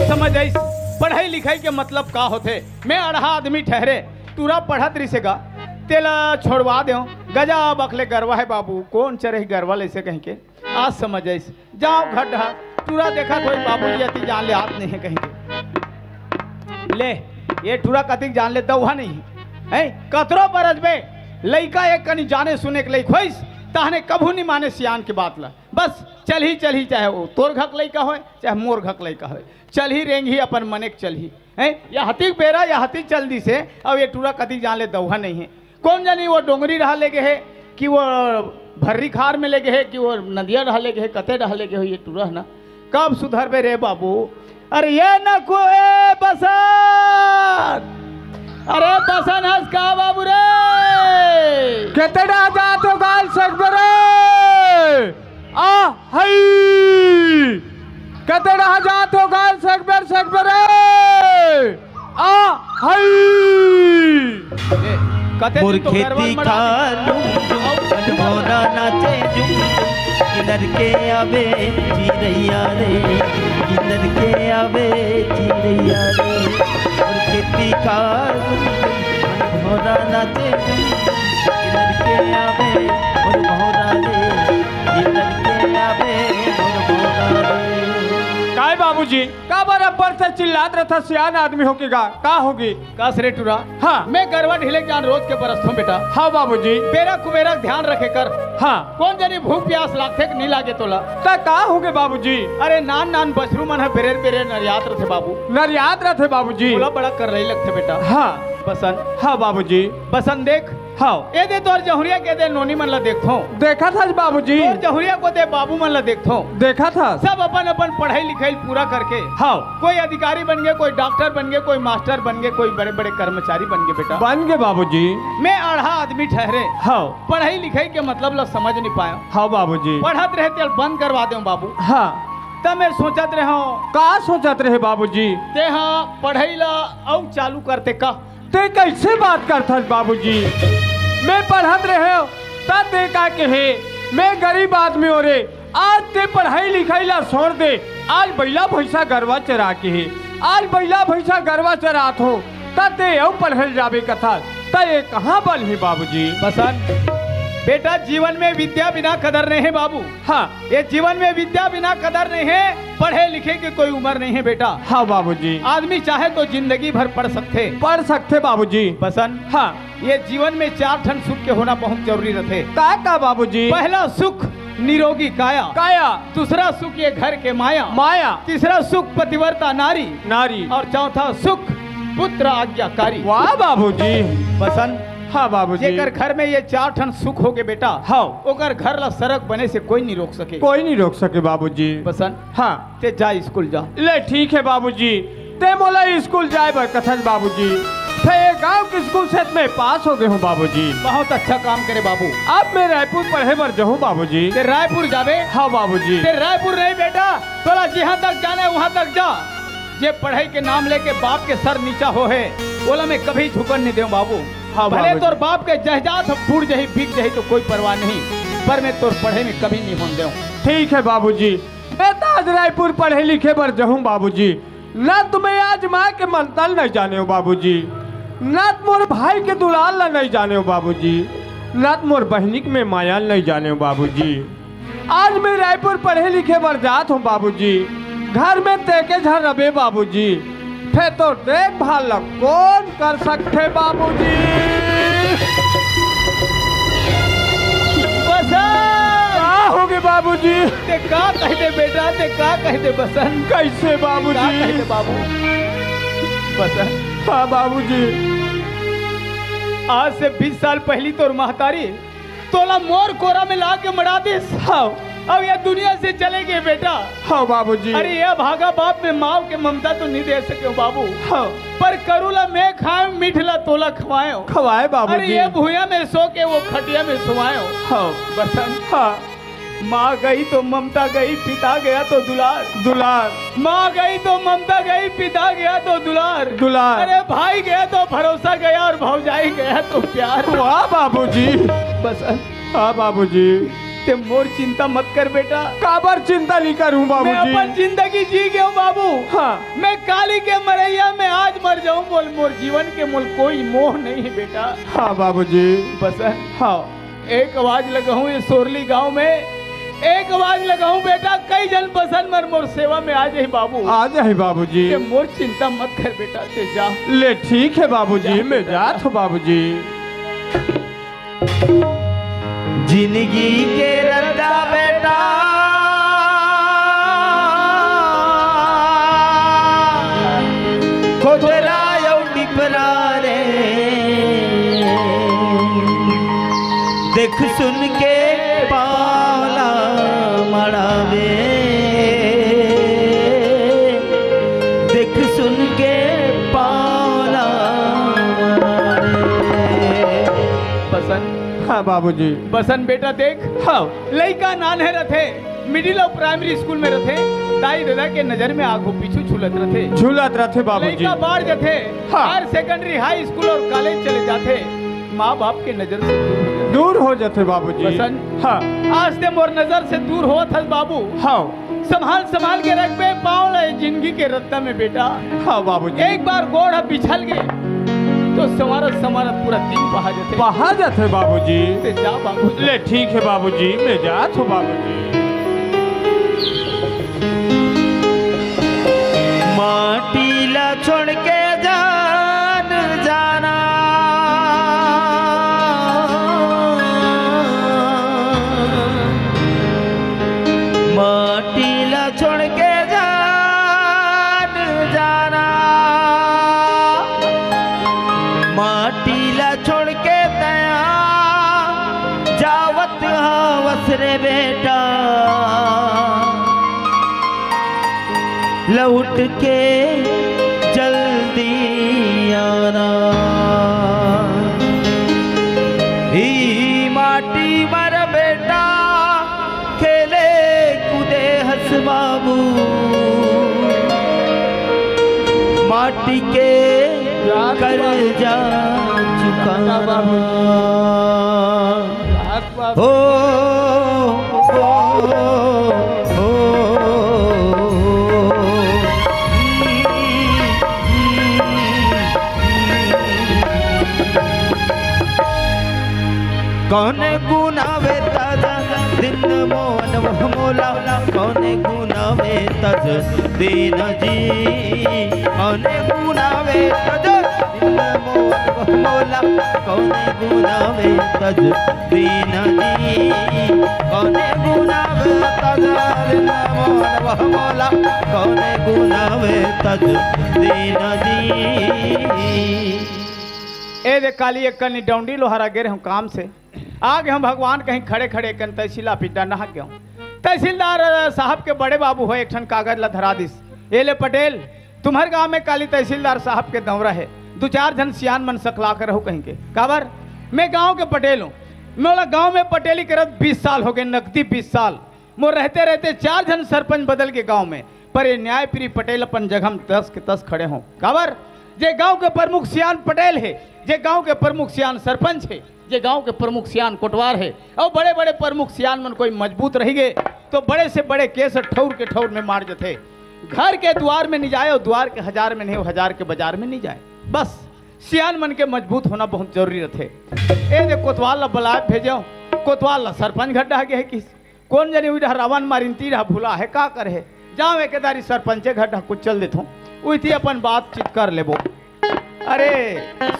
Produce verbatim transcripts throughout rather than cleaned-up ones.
समझ आइस, पढ़ई लिखई के मतलब का होथे। मैं अड़हा आदमी ठहरे, टूरा पढ़त रिसे गा, तेला छोड़वा देव। गजब अकले गरवा हे बाबू, कोन चरही गरवा लइसे कहिके। आज समझ आइस, जाव घर डहा, टूरा देखत होही बाबू जी अति जान ले आत नइ हे कहिके। ले, ये टूरा कतिक जान ले दउहा नइ हे। हैं? कतरो बरजबे, लइका एक कनी जाने सुने के लइक होइस, तहने कभू नइ माने सियान के बात ला। बस चलही, चलही, चाहे वो तोर घक लइका होय, चाहे मोर घक लइका होय, चलही रेंगही अपन मने के चलही। हैं? या हतिक बेरा, या हतिक चल दिसे, अब ये टूरा कतिक जान ले दउहा नइ हे। कोन जनी वो डोंगरी डहा लेगे हे, कि वो भर्री खार में लेगे हे, कि वो नदिया डहा लेगे हे, कते डहा लेगे हो ये टूरा ह ना। कब सुधरबे रे बाबू? अरे ये न को, ए बसन! अरे बसन हस का बाबू रे? कते डहा जात हो गाल सकबे रे? आ हई! कते डहा जात हो गाल सकबे रे, सकबे रे? आ हई! ए, कते मोर दिन तो खेती गरबा में खा डाल लूं जुम, अउ मन भौरा नाचे जुम जुम। किनर के आवे चिरैया रे, किनर के आवे चिरैया रे। मोर खेती खा लूं जुम जुम, मन भौरा नाचे जुम जुम। किनर के आवे मोर भौरा रे, किनर के आवे मोर भौरा रे। काय बाबूजी? काबर अब्बड़ से चिल्लात रथस, सियान आदमी होके गा, का होगे? कस रे टूरा। हाँ। मैं गरवा ढिले जान रोज के बरसथों बेटा। हाँ बाबूजी। बेरा कुबेरा ध्यान रखे कर। हाँ। कोन जनी भूख प्यास लागथे कि नइ लागे तोला? त का होगे बाबूजी? अरे नान नान बछरू मन ह बेरेर बेरेर नरियात रथे बाबू। नरियात रथे बाबूजी। ओला बड़ा करलई लगथे बेटा। हाँ। बसन। हाँ बाबूजी। बसन देख, हव। ए दे तोर जहुरिया के दे नोनी मन ला देखथों। देखत हस बाबूजी। तोर जहुरिया को दे बाबू मन ला देखथों। देखत हस। सब अपन अपन पढ़ई लिखई पूरा करके। हव। कोई अधिकारी बन गे, कोई डॉक्टर बन गे, कोई मास्टर बन गे, कोई बड़े बड़े कर्मचारी बन गे बेटा। बन गे बाबूजी। मैं अड़हा आदमी ठहरे। हव। पढ़ई लिखई के मतलब ला समझ नइ पायेंव। हव बाबूजी। पढ़त रहे तेल बंद करवा देंव बाबू। हाँ। त मैं सोचत रहेंव। का सोचत रहे बाबूजी? तेहा पढ़ई ला अउ चालू करते का? ते कइसे बात करथस बाबूजी? मैं पढ़त रहेंव, त ते का कहे, मैं गरीब आदमी हों रे। आज ते पढ़ई लिखई ला छोड़ दे, आज बइला भइसा गरवा चरा के हे, आज बइला भइसा गरवा चरात हों, त ते अउ पढ़े ल जाबे कथस, त ये कहाँ बनही बाबूजी? बसन, बेटा जीवन में विद्या बिना कदर नइ हे बाबू। हाँ। ये जीवन में विद्या बिना कदर नइ हे, पढ़े लिखे के कोई उमर नइ हे बेटा। हाँ बाबूजी। आदमी चाहे तो जिंदगी भर पढ़ सकथे। पढ़ सकथे बाबूजी। बसन। हाँ। ये जीवन में चार ठन सुख के होना बहुत जरूरी रथे। का का बाबूजी? पहला सुख निरोगी काया। काया। दूसरा सुख ये घर के माया। माया। तीसरा सुख पतिव्रता नारी। नारी। और चौथा सुख पुत्र आज्ञाकारी। वाह बाबूजी। बसन। हाँ बाबूजी। जेकर घर में ये चार ठन सुख होगे बेटा, हाँ। ओकर घर ला सड़क बने से कोई नहीं रोक सके। कोई नहीं रोक सके बाबूजी। बसन। हाँ। ते जा स्कूल जा। ले ठीक हे बाबूजी, ते मोला स्कूल जाए बर कथस बाबूजी। फेर ये गांव के स्कूल से मैं पास होगे हों बाबूजी। बहुत अच्छा काम करे बाबू। अब मैं रायपुर पढ़े बर जाहूं बाबूजी। ते रायपुर जाबे? हाँ बाबूजी। ते रायपुर नहीं बेटा, तोला जिहां तक जाना हे उहां तक जा। जे पढ़ई के नाम लेके बाप के सर नीचा होहे, ओला मैं कभी झुकन नइ देंव बाबू। हाँ भले बाबूजी। तोर बाप के जायदाद ह बूड़ जाही, बिक जाही तो कोई परवाह नहीं, पर मैं तोर पढ़ई में कभी नइ होन देंव। ठीक हे बाबूजी, मैं त आज रायपुर पढ़े लिखे बर जाहूं बाबूजी। न त मैं आज माँ के ममता ल नइ जानेंव बाबूजी, न त मोर भाई के दुलार ल नइ जानेंव बाबूजी, न त मोर बहिनी के मैं माया ल नइ जानेंव बाबूजी। आज मैं रायपुर पढ़े लिखे बर जात हों बाबूजी। घर में तेके झन रबे बाबूजी, फेर तोर देखभाल ल कोन कर सकथे बाबूजी? बसन! का होगे बाबूजी? ते का कहि दे बेटा, ते का कहि दे बसन? कइसे बाबूजी? का कहि दे बाबू? बसन। हाँ बाबूजी। आज से बीस साल पहिली तोर महतारी तोला मोर कोरा में ला के मड़ा दिस। हाँ। अब ये दुनिया से चले गे बेटा। हाँ बाबूजी। अरे ये भागा बाप में माँ के ममता तो नइ दे सकेंव बाबू। हाँ। पर करू ला मैं खाएंव, मीठ ला तोला खवाएंव। खवाए बाबूजी। अरे ये भुइयां में सो के वो खटिया में सोवाएंव। हाँ। बसन। हाँ। माँ गई तो ममता गई, पिता गया तो दुलार। दुलार। माँ गई तो ममता गई, पिता गया तो दुलार। दुलार। अरे भाई गया तो भरोसा गया और भौजाई गया तो प्यार। वाह बाबूजी। बसन। हाँ बाबूजी। ते मोर चिंता मत कर बेटा। काबर चिंता नहीं करूं मैं बाबूजी? अपन जिंदगी जी गयो बाबू। हाँ। मैं काली के मरैया में आज मर जाऊं, मोल मोर जीवन के मोल कोई मोह नहीं है बेटा। हाँ बाबूजी। बसन। हाँ। एक आवाज लगाऊं ये सोरली गांव में, एक आवाज लगाऊं बेटा, कई झन बसन मन मोर सेवा में आ जाही बाबू। आ जाही बाबूजी। ते मोर चिंता मत कर बेटा, ते जा। ले ठीक है बाबूजी, जा मैं बेटा, जात हूँ बाबूजी। जिंदगी के रद्दा बेटा, खोजरा अउ टिपरा रे, देख सुन के पाँव ला मड़ावे, देख सुन के पाँव ला मड़ावे। बसन। हाँ बाबूजी। बसन बेटा देख, हाँ। लइका नान्हे रथे, मिडिल अउ प्राइमरी स्कूल में रथे, दाई ददा के नजर में आगू पीछू झूलत रथे। झूलत रथे बाबूजी। लइका बाढ़ जथे, हाँ। हायर सेकेंडरी, हाई स्कूल अउ कॉलेज चले जाथे, माँ बाप के नजर से दूर हो जाथे। दूर हो जाथे बाबूजी। बसन, हाँ। आज ते मोर नजर से दूर होत हस बाबू। हाँ। संभाल संभाल के रखबे पाँव ला ए जिंदगी के रद्दा में बेटा। हाँ बाबूजी। एक बार गोड़ ह बिछल गे तो संवारत संवारत पूरा दिन बहा जथे। बहा जथे बाबूजी। ते जा बाबूजी। ले ठीक है बाबूजी, मैं जात हूँ बाबूजी। माटी ला छोड़ के जान जाना, माटी ला छोड़ के जान जाना, माटी ला छोड़ के तया जावत हवस रे बेटा, लौट के जल्दी आना। ही माटी मर बेटा, खेले कूदे हस बाबू, माटी के कर्जा चुकाना। हो, हो, हो। कौन गुनावे तज दीन मोहन वह मोला, कौन गुनावे तज दीन जी, कौन गुनावे तज दीन मोहन वह मोला, कौन गुनावे तज दीन जी, कौन गुनावे तज दीन मोहन वह मोला, कौन गुनावे तज दीन जी। ए दे काली एक कनी डौंडी लोहारा गे रहूं काम से, आ गे हूं भगवान कहीं खड़े खड़े कन तहसील ऑफिस डंडा गे हूं। तहसीलदार साहब के बड़े बाबू हो एक ठन कागज ला धरा दिस, ए ले पटेल, तुम्हर गांव में काली तहसीलदार साहब के दौरा है, दू चार झन सियान मन सकला के रहू कहीं के। काबर? मैं गांव के पटेल हूं, मोला गांव में पटेली करत बीस साल हो गए, नकदी बीस साल। मोर रहते रहते चार झन सरपंच बदल के गांव में, पर ये न्याय प्रिय पटेल अपन जगह में तस के तस खड़े हों। काबर? जे गांव के प्रमुख सियान पटेल हे, जे गांव के प्रमुख सियान सरपंच हे, जे गांव के प्रमुख सियान कोटवार हे, अउ बड़े-बड़े प्रमुख सियान मन कोई मजबूत रहि गे, तो बड़े से बड़े केस ठौर के ठौर में मार जथे। घर के द्वार में नहीं जाए, अउ द्वार के हजार में नहीं, अउ हजार के बाजार में नहीं जाए। बस, सियान मन के मजबूत होना बहुत जरूरी रथे। ए जे कोतवाल ला बलाय भेजेंव, कोतवाल ला सरपंच घर डहा गे हे किस, कोन जनी उही डहा रावन मारिन ती डहा भुला हे, का करे हे? जांव एके दारी सरपंचे घर डहा कुचल देथों, उही ती अपन बातचीत कर लेबो। अरे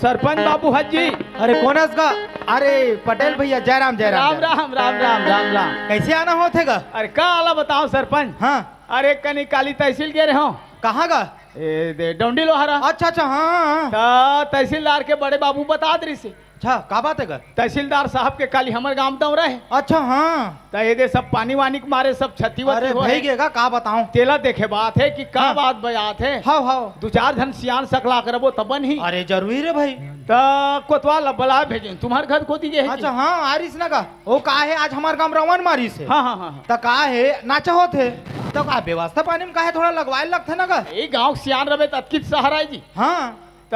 सरपंच बाबू हज जी। अरे कोन हस गा? अरे पटेल भैया, जय राम, जय राम, राम जय राम। राम, राम राम, राम राम। कैसे आना होत हे गा? अरे का आला बताओ सरपंच। हाँ। अरे कनी काली तहसील गे रहेंव। कहाँ गा? ए दे डौंडी लोहारा। अच्छा अच्छा, हाँ हाँ। त तहसीलदार के बड़े बाबू बता दे रहिसे। अच्छा, का बात हे गा? तहसीलदार साहब के काली हमर गांव दौरा हे। अच्छा, हाँ। त ए दे सब पानी वानी के मारे सब क्षति वति अरे होए हे। भई गे गा, का बताओं? तेला देखे बात हे कि का हाँ। बात बजात हे। हाँ, हाँ। दू चार झन सियान सकला करबो तब बनही। अरे जरूरी रे भाई। त कोतवाल ला बलाय भेजेंव, तुम्हर घर कोती गे हे अच्छा, कि? हाँ, आ रहिस ना गा। ओ का हे, आज हमर गांव रावन मारिस हे। हाँ, हाँ, हाँ, हाँ। त का हे, नाचा होत हे। त का व्यवस्था पानी में का हे, थोड़ा लगवाए लगथे ना गा। ए गांव के सियान रबे त अतकी सहारा हे जी। हाँ। त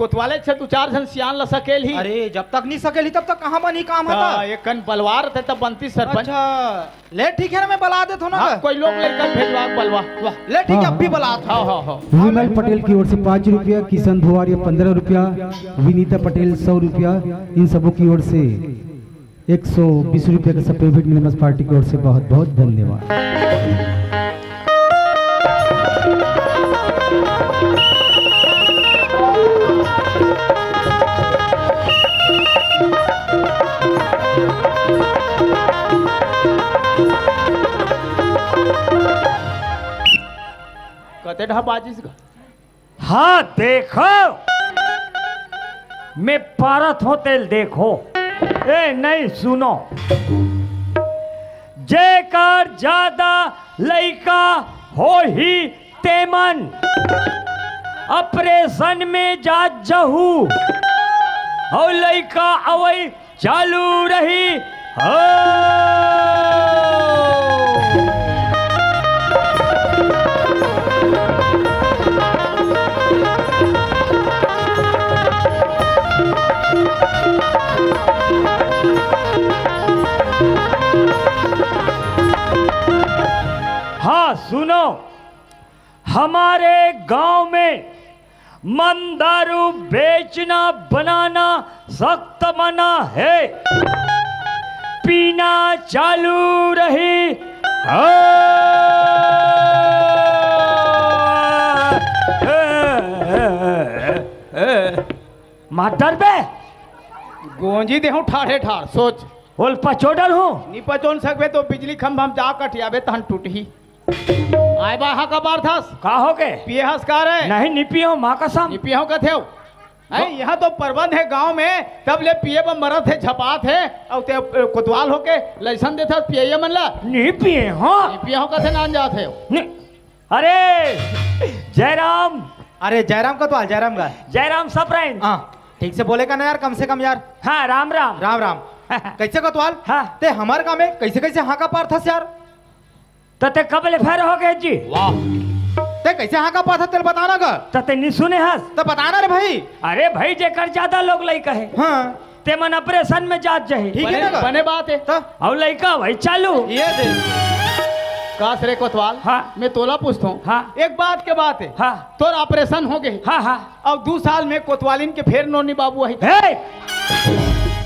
कोतवाल एक से दू चार झन सियान ला सकेल ही। अरे, जब तक नहीं सकेल ही, तब तक कहाँ बनही काम ह त? एक कन बलवार थे तब बनती सरपंच। अच्छा, ले ठीक है ना, मैं बला देत हूँ ना। हाँ, कोई लोग लेकर भेजवा बलवा। वाह, ले ठीक है, हाँ। अब भी बला देत हूँ। हाँ, हाँ, हाँ। विमल पटेल की ओर से पाँच रुपया, किशन भुआरिया पन्द्रह रुपया, विनीता पटेल सौ रुपया, इन सबों की ओर से एक सौ बीस रुपये का सब payment मिलेमस पार्टी की ओर से बहुत बहुत धन्यवाद। कते ढा बाजिस गा? हाँ, देखो, मैं पारत हों तेल देखो। ए, नहीं, सुनो, जेकर ज्यादा लइका होही, तेमन ऑपरेशन में जात जहू, अउ लइका अवई चालू रही। हो। हाँ, सुनो, हमारे गांव में मन दारू बेचना बनाना सख्त मना है, पीना चालू रही। हाँ। मार डरबे। गोंजी देहूं ठाढ़े ठाढ़, सोच। ओल पचो डरहूं। नी पचोन सकबे तो बिजली खंभा म जा कटियाबे, तहन टूटही। आय बा, हाँ का पारथस? का होगे? पिए हस का रे? नहीं, नी पिए हों, माँ कसम। नी पिए हों कथे हो? हैं, हाँ। यहाँ तो प्रबंध है गांव में, तब ले पिए बर मरत हे, झपात हे, अउ ते, अ, कोतवाल होके लाइसेंस देथस पिए मन ला। नी पिए हों। नी पिए हों कथे नान जात हे। नी। अरे, जयराम। अरे, जयराम कोतवाल, जयराम गा। जयराम सप्रेम। हाँ, ठीक से बोले का ना यार, कम से कम यार। हाँ, राम राम। राम राम। कैसे कोतवाल? हाँ। ते हमर गाँव में कैसे कैसे हाँका पारथस यार? त ते कब ले फेर होगे जी? वाह। ते कैसे हाँका पारथस तेला बताना गा? त ते नी सुने हस? त बताना रे भाई। अरे भाई, जेकर ज्यादा लोग लइका हे। हाँ। तेमन ऑपरेशन में जात जही। ठीक है बने, ना? बने बात है। तो? अउ लइका वही चालू। ये दे। कास रे कोतवाल, हाँ। मैं तोला पूछथों। हाँ। एक बात के बात है। हाँ। तोर ऑपरेशन होगे। हाँ, हाँ। अउ दू साल में कोतवालिन के फेर नोनी बाबू आही। हे!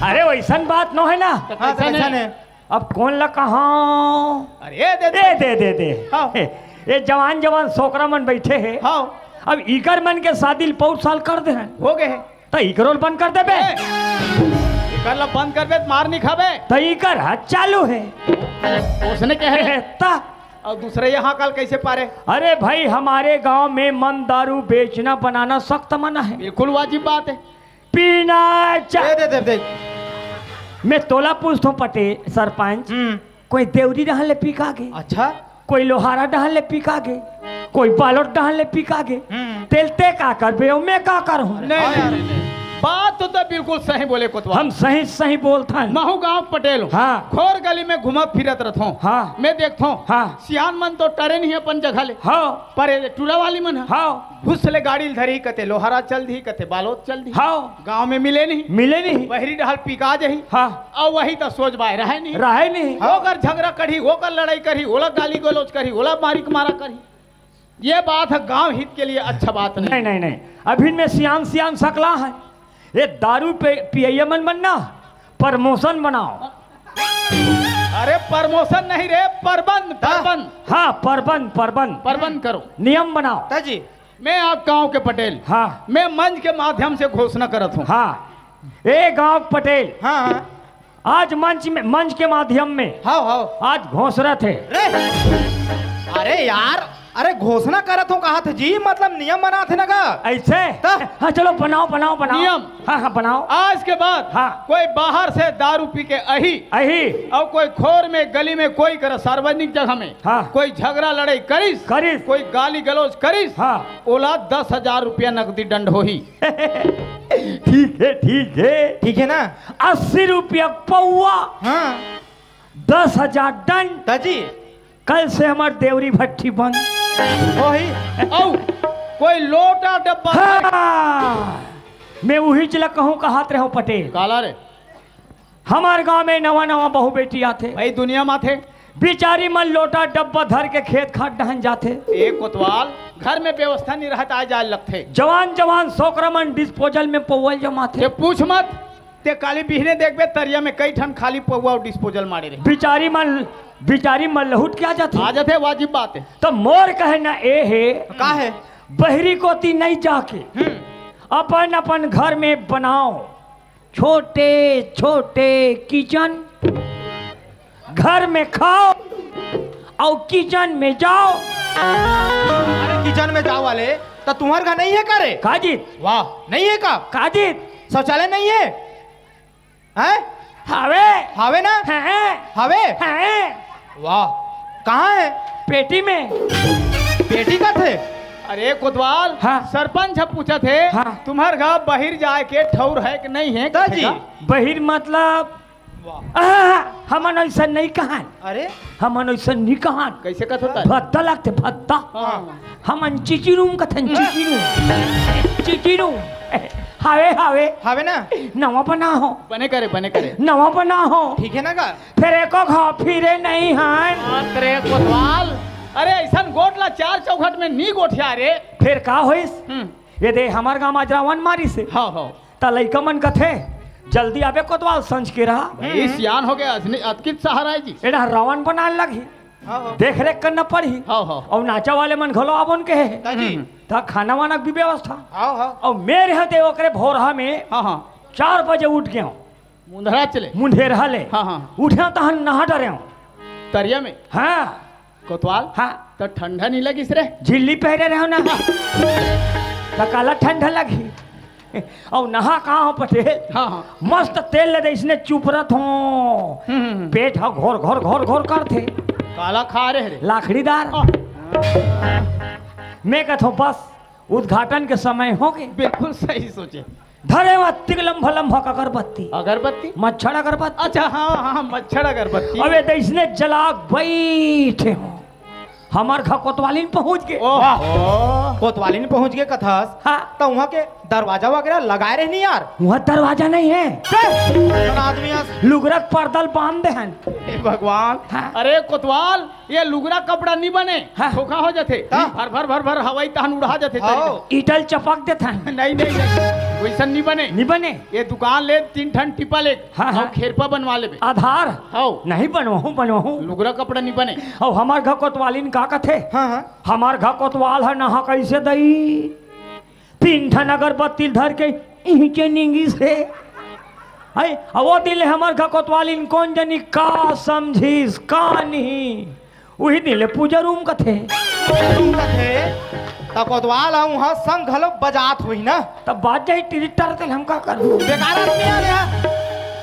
अरे वैसन बात नो है ना। तो हाँ, तो कैसन कैसन है? है? अब कोन ला कहाँ? अरे दे दे। ए, दे, दे, दे। हाँ। ए, ये जवान, जवान सोकरा मन बैठे हे। हाँ। अब इकर मन के शादी ल पौर साल कर दे हैं। होगे हे। त इकरो ल बंद कर देबे। ए, इकर ला बंद करबे त मार नी खाबे। त इकर हद चालू हे। ओसने कहे। त अउ दूसरे यहाँ काल कैसे पारे? अरे भाई, हमारे गांव में मन दारू बेचना बनाना सख्त मना है। बिल्कुल वाजिब बात है। पीना चा- दे, दे, दे, दे। मैं तोला पूछथों पटेल सरपंच, हम्म। कोई देवरी डहन ले पी का गे? अच्छा। कोई लोहारा डहन ले पी का गे? कोई बालोद डहन ले पी का गे? हम्म। तेल ते का करबे, अउ मैं का करहूँ? नहीं, हाँ नहीं, यार। नहीं, नहीं। बात तो, तो बिल्कुल सही बोले कोतवाल। हम सही, सही बोलथन। महू गांव पटेल हूँ। हाँ। खोर गली में घूमत फिरत रथों। हाँ। मैं देखथों। हाँ। सियान मन तो टरे नहीं अपन जगह ले। हाँ। पर ये टूरा वाली मन ह। हाँ। घुस ले गाड़ी ल धरी, कते लोहारा चल दी, कते बालोद चल दी। हाँ। गांव में मिले नहीं। मिले नहीं। बहरी डहल पिका जही। हाँ। अउ वही त सोच बाय रहे नहीं। रहे नहीं। ओकर झगड़ा करही, ओकर लड़ाई करही, ओला गाली गलौज करही, ओला मारी के मारा करही। ये बात है, गांव हित के लिए अच्छा बात नहीं। नहीं, नहीं, नहीं। अभी में सियान, सियान सकला है। ये दारू पे पियैया मन बनना, प्रमोशन बनाओ। अरे प्रमोशन नहीं रे, परबंद, हाँ। परबंद। हाँ, परबंद, परबंद। परबंद करो। नियम बनाओ। ताजी। मैं आप गांव के पटेल। हाँ। मैं मंच के माध्यम से घोषणा करत हूँ। हाँ। ए गांव के पटेल। हाँ, हाँ। आज मंच में, मंच के माध्यम में हाव, हाव। आज घोषणा थे। रे, अरे यार, अरे घोषणा करत हूँ कहा थे जी, मतलब नियम बनात हे ना का? ऐसे? त? हाँ, चलो बनाओ, बनाओ, बनाओ। नियम। हाँ, हाँ, बनाओ। आज के बाद हाँ। कोई बाहर से दारू पी के अही अही। अउ कोई खोर में, गली में, कोई कर सार्वजनिक जगह में हाँ। कोई झगड़ा लड़ाई करिस, करिस। कोई गाली गलौज करिस, हाँ। ओला दस हजार रुपया नकदी दंड होही। ठीक है, ठीक है। ठीक है ना? अस्सी रुपया पौवा। हाँ। दस हजार दंड। ताजी। कल से हमार देवरी भट्ठी बंद। वही। औ, कोई लोटा डब्बा हाँ। मैं उही च ला कहूँ, कहत रहूँ पटेल। काला रे? हमर गांव में नवा नवा बहू बेटी आथे। भाई, दुनिया माथे। बिचारी मन लोटा डब्बा धर के खेत खार डहन जाथे। ए कोतवाल, घर में व्यवस्था नहीं रहत, आ जाए लगथे। जवान जवान सोकरा मन डिस्पोजल में पौवल जमाथे। ते पूछ मत, ते काली बिहने देखबे, तरिया में कई ठन खाली पौवा अउ डिस्पोजल मारे रहे। बिचारी मन, बिचारी मन लहुट के आ जाथे। आ जाथे, वाजिब बात है। त मोर कहना ए हे, का है? बहिरी कोती नहीं जाके हम्म। अपन अपन घर में बनाओ छोटे छोटे किचन, घर में खाओ अउ किचन में जाओ। अरे किचन में जाओ वाले, त तुम्हर घर नहीं है का रे? काजी? वाह, नहीं है का? काजी? शौचालय नहीं है? हैं? हावे। हावे ना? हैं। हावे? हैं। वाह, कहाँ है? पेटी में। पेटी का थे? अरे कोतवाल, हाँ। सरपंच ह पूछत हे, हाँ। तुम्हर घर बहिर जाए के ठौर है कि नहीं है? त जी। बहिर मतलब? वाह। आहा, हमन ऐसा नहीं कहन। अरे? हमन ऐसा नहीं कहन। कैसे कहत होता है? भद्दा लगथे, भद्दा। हाँ। हमन चिचिरूम कथन, चिचिरूम। चिचिरूम। हावे, हावे। हावे ना? नवा बना हो। बने करे, बने करे। नवा बना हो। ठीक है ना का? फेर एको घाव फिरे नहीं हन। बाप रे कोतवाल, अरे ऐसन गोठ ला चार चौखट में नी गोठिया रे। फेर का होइस? हम्म। ये दे हमर गांव आज रावण मारिस हे। हाँ, हाँ। त लइका मन कथे, "जल्दी आबे कोतवाल, संझ के रहा।" भाई, हम्म। सियान हो गया, असनी अतकित सहारा है जी। एड़ा रावण बनान लगही। हाँ, हाँ। देख रेख करना पड़ही। हाँ, हाँ। अउ नाचा वाले मन घलो आबोन कहे हे। त जी। हम्म। त खाना वाना के भी व्यवस्था। हाँ, हाँ। अउ मेर ह ते ओकरे भोरहा में हाँ, हाँ। चार बजे उठ गेंव। मुंधरा चले। मुंधेरहा ले। हाँ, हाँ। उठेंव तहन नहा डरेंव। तरिया में? हाँ। कोतवाल? हाँ। त ठंडा नहीं लगिस रे? झिल्ली पहरे रहेंव ना। त काला ठंडा लगही? अउ नहा कहाँ हों पटेल? हाँ, हाँ। मस्त तेल ले दे, इसने चुपरत हों। हम्म, हम्म, हम्म। पेट ह घोर, घोर, घोर, घोर करथे। काला खा रहे रे? लाखड़ीदार। हाँ। मैं कथों, बस, उद्घाटन के समय हो गे। बिल्कुल सही सोचे। धरे हवं अतिक लंबा लंबा अगरबत्ती। अगरबत्ती? मच्छर अगरबत्ती। अच्छा, हाँ, हाँ, मच्छर अगरबत्ती। अबे, त इसने जला के बइठे हों। हमर घर कोतवालिन पहुंच गे। ओहो। कोतवालिन पहुंच गे कथस? हाँ। त उहाँ के दरवाजा वगैरह लगाए रहे नहीं यार? उहाँ दरवाजा नहीं है। चल, आदमी आज लुगरा के पर्दा ल बांध दे हन। हे भगवान। हाँ। अरे कोतवाल, ये लुगरा कपड़ा नहीं बने। हाँ। धोखा हो जाथे। हाँ। भर भर भर भर हवाई तहन उड़ा जाथे। हाँ। ईटा ल चपक देथन। नहीं, नहीं, नहीं। वैसन नहीं बने। नहीं बने। ये दुकान ले तीन ठन टिपा ले। हाँ, हाँ। अउ खेरपा बनवा लेबे। आधार? हौ। नहीं बनवाहूँ, बनवाहूँ। लुगरा कपड़ा नहीं बने। अउ हमर घर कोतवालिन का कथे? हाँ, हाँ। हमर घर कोतवाल ह नहा कैसे दई? तीन ठन अगरबत्ती धर के इही के निंगिस हे। है, अउ वो दिन ले हमर घर कोतवालिन कोन जनी का समझिस, का नहीं। उही दिन ले पूजा रूम कथे। पूजा रूम कथे, त कोतवाल ह उहाँ संग घलो बजात होही ना। त बाज जाही टिरिटर, तेल हम का करबो? बेकार आदमी आ गया।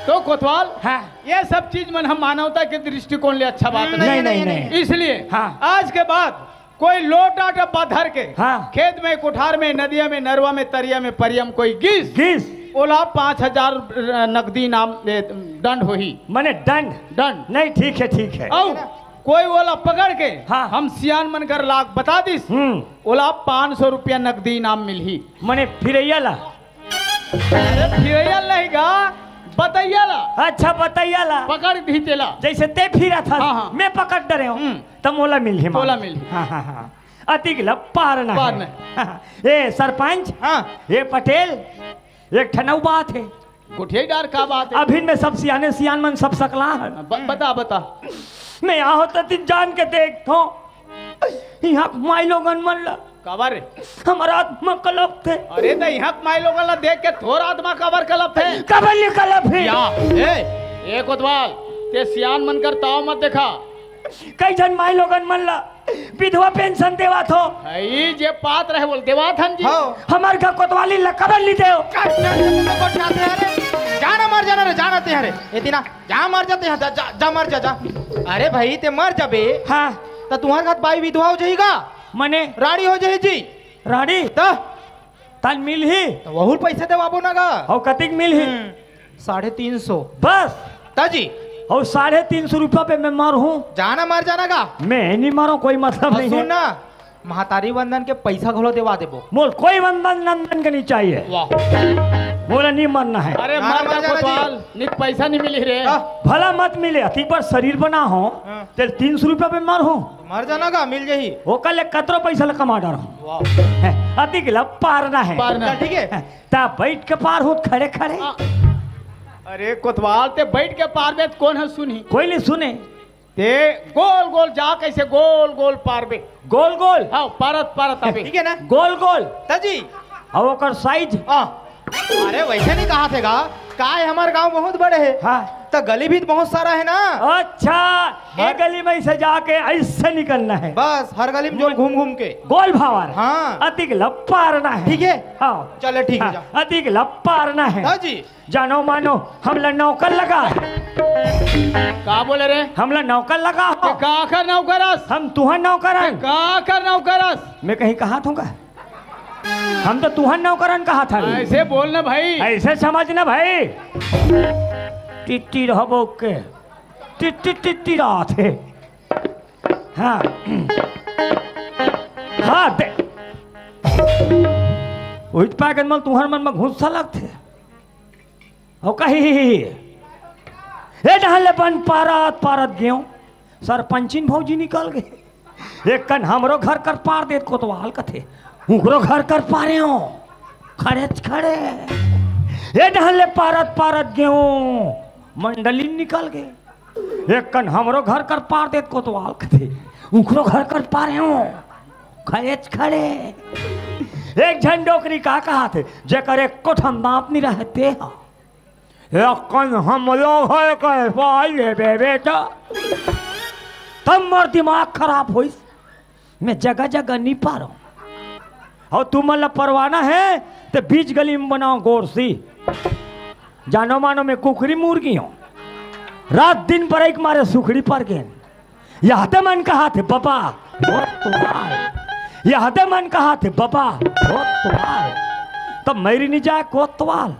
तो कोतवाल, हाँ। ये सब चीज मन हम मानवता के दृष्टिकोण ले अच्छा बात हम्म, नहीं। नहीं, नहीं, नहीं, नहीं। इसलिए हाँ। आज के बाद कोई लोटा डब्बा धर के हाँ। खेत में, कोठार में, नदिया में, नरवा में, तरिया में, परिया में कोई गिस, गिस। ओला पाँच हजार नकदी इनाम, ए, दंड होही। मने दंड? दंड। नहीं, ठीक है, ठीक है। अउ कोई ओला पकड़ के हाँ। हम सियान मन कर लाग बता दिस, हम्म। ओला पाँच सौ रुपया नकदी इनाम मिलही। मने फिरैया ला? अरे फिरैया नहीं गा, बतैया ला। अच्छा, बतैया ला। पकड़ भी तेला। जैसे ते फिरत हस, हाँ, हाँ। मैं पकड़ डरेंव, हम्म। त मोला मिलही, तोला मार। मिलही। हाँ, हाँ, हाँ। अतिक ल पार न पार है। नहीं। ए सरपंच, हाँ। ए पटेल, एक ठन अउ बात हे। गोठिया डार का बात हे? अभिन में सब सियाने सियान मन सब सकला हन। ब-, बता, बता। मैं आहूँ त दिन जान के देखथों। इहाँ के माईलोगन मन ला काबर रे? हमर आत्मा कलपथे। अरे त इहाँ के माईलोगन ला देख के तोर आत्मा काबर कलपथे? काबर ले कलपही? या, ए, ए कोतवाल, ते सियान मन कर ताव मत देखा। कई झन माईलोगन मन ला विधवा पेंशन देवाथो। हई जे पात रहे बोल देवाथन जी। हौ। हमर घर कोतवालिन ला काबर नी देव? जा, जा, जा, जा, जा, जा, अरे, जा ना मर जाना रे, जा ना ते हरे। ए दिना, जा मर जाते हैं, जा, जा, जा मर जा, जा। अरे भाई, ते मर जाबे। हाँ। त तुम्हर घर बाई विधवा हो जाही का? मने? राड़ी हो जाही जी। राड़ी? त? तन मिलही? त वहू पैसा देवाबो ना गा। हौ, कतिक मिलही? हम्म, साढ़े तीन सौ। बस? त जी। हौ, साढ़े तीन सौ रुपया पे मैं मरहूँ। जा ना मर जाना गा। मैं नहीं मरहूँ, कोई मतलब और नहीं सुन है। ना, महतारी वंदन के पैसा घलो देवा देबो। मोल कोई वंदन नंदन के नहीं चाहिए। वाह। मोला नहीं मरना है। अरे ना, मर मर जा जाना जी। कोतवाल, निक पैसा नहीं मिली रे। हाँ। भला मत मिले, अति पर शरीर बना हो, हाँ। तेल तीन सौ रुपया में मर हो। मर जाना का, मिल जाही। ओकर ले कतरो पैसा ला कमा डार हो। वाह। हैं, अति के ला पारना है। पारना। चल, ठीक है। हैं, ता बैठ के पार हो, खड़े खड़े। हाँ। अरे कोतवाल, ते बैठ के पार दे, कौन है सुनी? कोई नहीं सुने। ते गोल गोल जा, कैसे गोल गोल पारबे? गोल गोल? हाँ, परत परत अबे। ठीक है ना? गोल गोल? ता जी। अब ओकर साइज? हाँ। अरे वैसे नहीं कहा थे गा, का है, हमारे गांव बहुत बड़े है। हाँ। तो गली भी तो बहुत सारा है ना। अच्छा, ये हाँ। गली में से जाके ऐसे निकलना है। बस हर गली में जो घूम घूम के। गोल भावर। हाँ। अतिक लपारना है। ठीक है। हाँ। चले ठीक है, हाँ, जा। अतिक लपारना है। हाँ जी। जानो मानो, हमला नौकर लगा। का बोले रे? हमला नौकर लगा हो। ते का कर नौकरस? हम तुहर नौकरन। ते का कर नौकरस? मैं कहीं कहा थूंगा? हम तो तुहर नौकरन कहा था। ऐसे बोल ना भाई। ऐसे समझ ना भाई। टिट्टी रहबो के। टिट्टी टिट्टी रहत हे। हाँ। हाँ, दे। उहित पागल मन तुहर मन में घुस्सा लगथे। अउ कही, "ए डहन ले बन पारत पारत गेंव, सरपंचिन भौजी निकल गे। एक कन हमरो घर कर पार देत कोतवाल कथे, उकरो घर कर पारे हो, खड़े खड़े। ए डहन ले पारत पारत गेंव, मंडलिन निकल गे। एक कन हमरो घर कर पार देत कोतवाल कथे, उकरो घर कर पारे हो, खड़े खड़े।" एक झन डोकरी का कहा थे, "जेकर एक कोठम दांत नहीं रहे ते हा।" एक कन हमरो घर कर पार लेबे बेटा, तब मोर दिमाग खराब होइस। मैं जगह जगह नहीं पारो। अउ तुमन ला परवाना है, ते बीच गली में बनाओ गोरसी। जानो मानो मैं कुकरी मुर्गी हो। रात दिन बरई के मारे सुखड़ी पर गेन। यहते मन कहा थे बबा, कोतवाल। यहते मन कहा थे बबा, कोतवाल। तब मेरी नहीं जाए कोतवाल।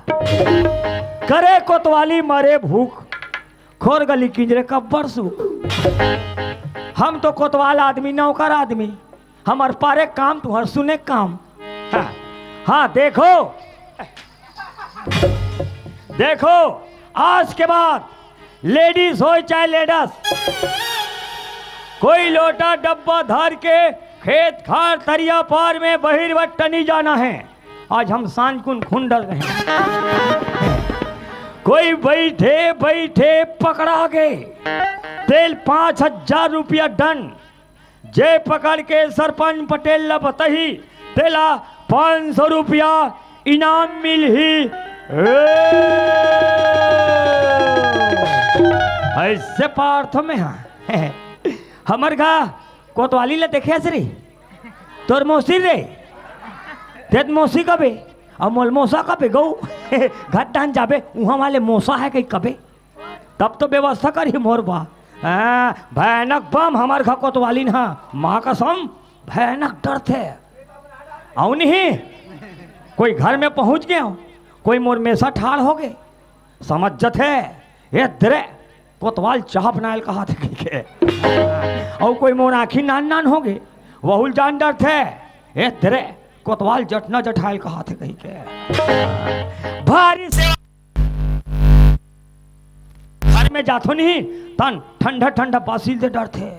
करे कोतवाली मरे भूख, खोर गली किंजरे कब्बर सुख। हम तो कोतवाल आदमी, नौकर आदमी। हमर पारे काम, तुहर सुने काम। हाँ, हाँ, देखो, देखो, आज के बाद लेडीज होय चाहे लेडस, कोई लोटा डब्बा धर के खेत खार तरिया पार में बहिरवट्टा नहीं जाना है। आज हम सांझ कुन खुंडल रहे। कोई बैठे बैठे पकड़ा गे, तेल पाँच हजार रुपया दंड। जे पकड़ के सरपंच पटेल ला बताही, तेला पाँच सौ रुपया इनाम मिलही। ए! ऐसे पार्थ में हाँ। हमर घा कोतवाली ला देखे हस रे? तोर मौसी रे? तेत मौसी कबे? अउ मोल मौसा कबे गऊ? घट डान जाबे, उहाँ वाले मौसा है कहीं कबे? तब तो व्यवस्था करी मोर बा। हाँ, भयानक बम हमर घर कोतवालिन हा, माँ कसम, भयानक डरथे। अउ नहीं, कोई घर में पहुँच गेंव, कोई मोर मेसा ठाढ़ होगे, समझ जथे, "ए दरे, कोतवाल चाह बनायल कहा थे," कहिके। अउ कोई मोर आँखी नान नान होगे, वहू ल जान डरथे, "ए दरे, कोतवाल जटना जठायल कहा थे," कहिके। भारी से घर में जाथो नहीं, तन ठंडा ठंडा बासी ल दे डरथे।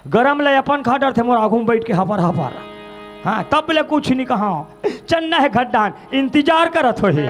गरम ले अपन खा डरथे, मोर आगू में बैठ के हपर हपर। हाँ, तब ले कुछ नहीं कहा। चन्ना है घट डान, इंतजार करत होही।